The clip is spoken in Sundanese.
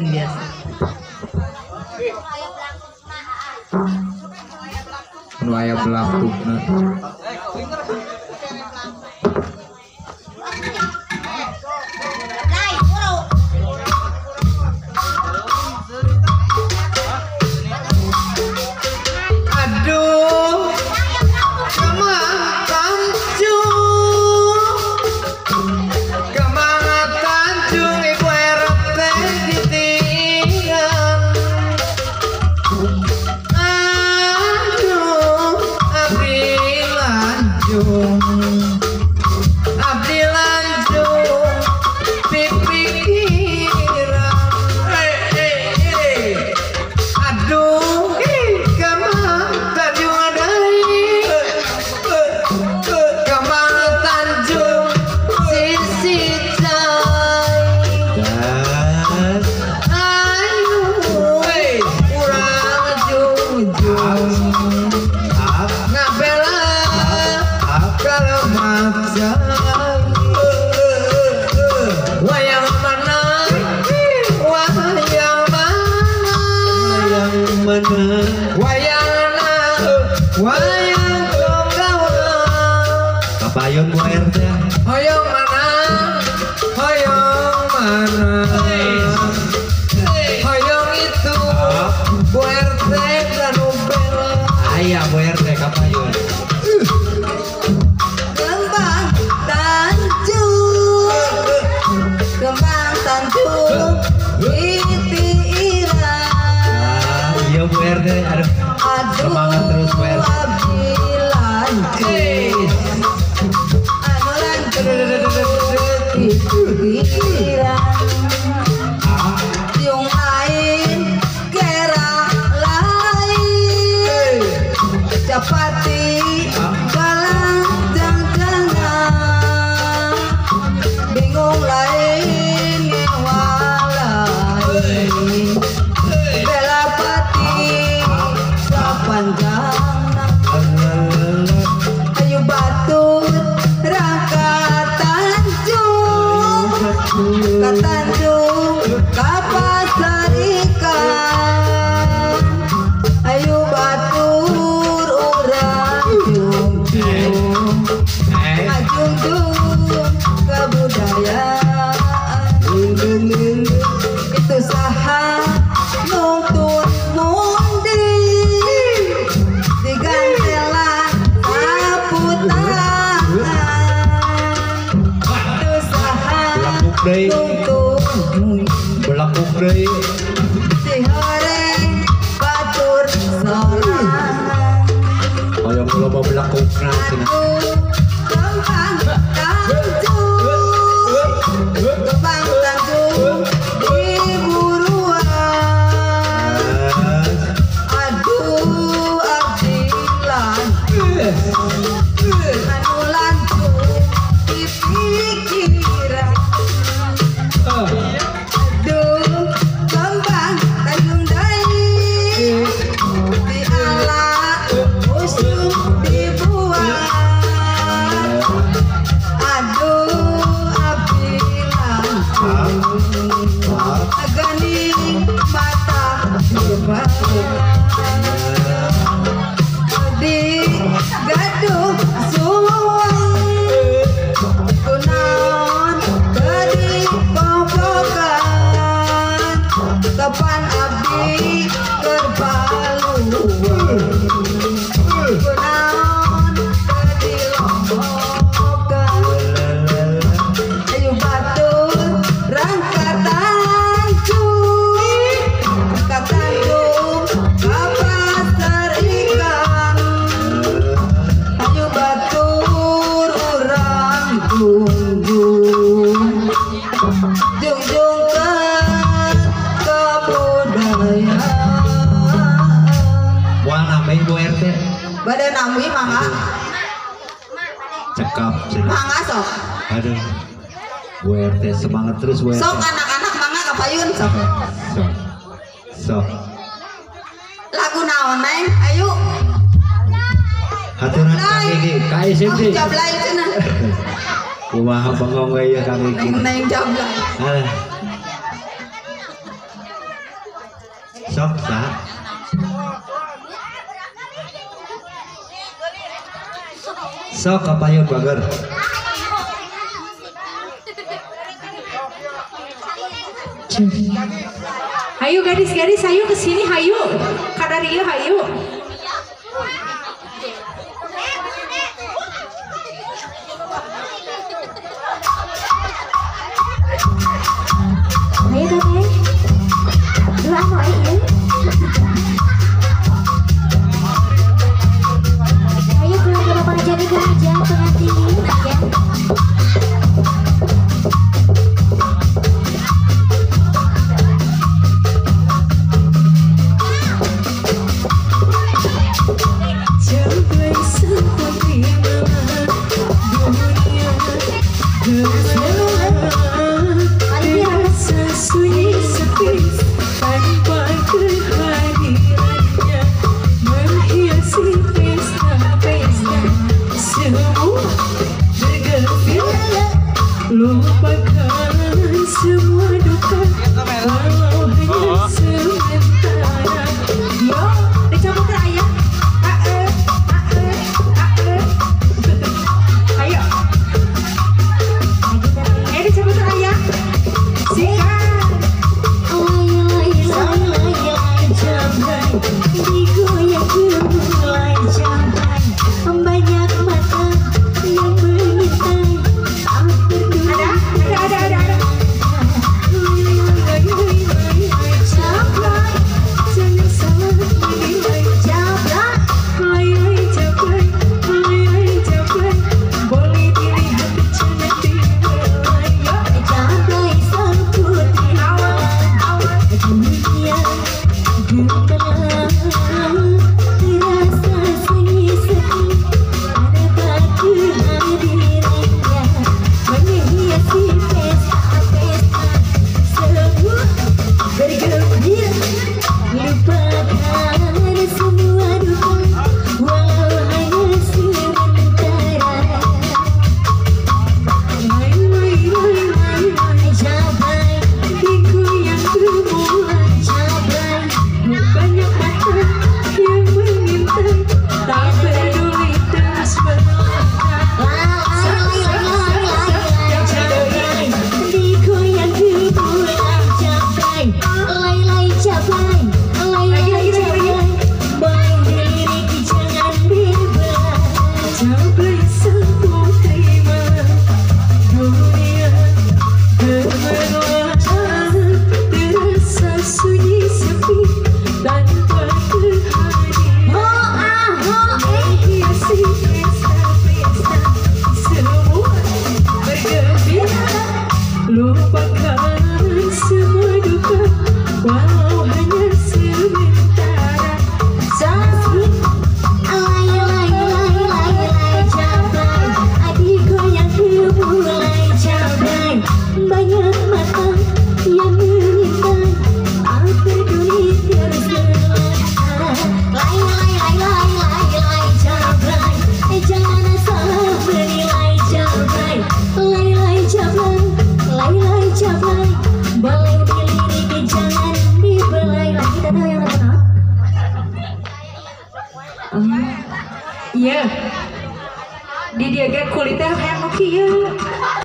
Biasa. Nu aya belakukna. Aduh, Kemana Tanjung Ibu RT ditinggal. Aduh, abdi lanjung, abdi lanjung pipikiran. Aduh, Kemana Tanjung adai, Kemana Tanjung sisi cai. Ayo, urang junjung ngabela kalemat cai. Wayang mana, wayang mana, Wayang mana, wayang wayang tonggawa. Kapayon Bu RT. Hoyong mana, hoyong mana, hoyong itu Bu RT dan bela. Aya Bu RT kapayon. Kembang Tanjung, Kembang Tanjung itiran. Ah, iya Bu RT, aduh. Aduh, Semangat terus Bu RT. abdi lanjut, anu lanjut pikiran. Tiung lain, kera lain, capati balang jangjangan, bingung lain ngewa lain, bela pati sapanjang. Ayo batur rangka Tanjung, ka Tanjung ka pasar ikan. Ayo batur urang junjung, ngajungjung kebudayaan. Itu saha nuntun mundi digantela saputangan. Itu saha Belakuk deui, nuntun mundi belakuk deui. dihoreng batur sorangan. Hoyong loba belakukna cenah. Aduh, Kembang Tanjung, Kembang Tanjung diburuan. Aduh, abdi lanjut, anu lanjut di pikiran. Aduh, Kembang Tanjung deui di ala usum dibuat. Aduh, abdi lanjut, gani mata coba di gaduh suweng, kunaon teu dipopokan, kapan abdi keur baluweung, kunaon teu dilombokan. Ayo batur rangka Tanjung, ka Tanjung ka pasar ikan. Ayo batur urang junjung, junjungkeun kebudayaan. Moal nambah Bu RT. Bade nami mangga, Cekap cenah. mangga sok. Aduh. Bu RT semangat terus Bu RT. Sok anak-anak mangga kapayun sok. Sok. Sok. Lagu naon neng? Ayo. Haturan Kang Iki, Kak Isim Oh, jablay cenah. Kumaha bengong we ya Kang Iki. Neng neng jablay. Alah. Sok sa. Sok kapayun bager. Hayu gadis-gadis, hayu kesini, hayu. Kadarieu hayu. Ayo teteh, dua mau ieu. Ayo keluarga Bapak Raja Raja pengantin ya. Iya.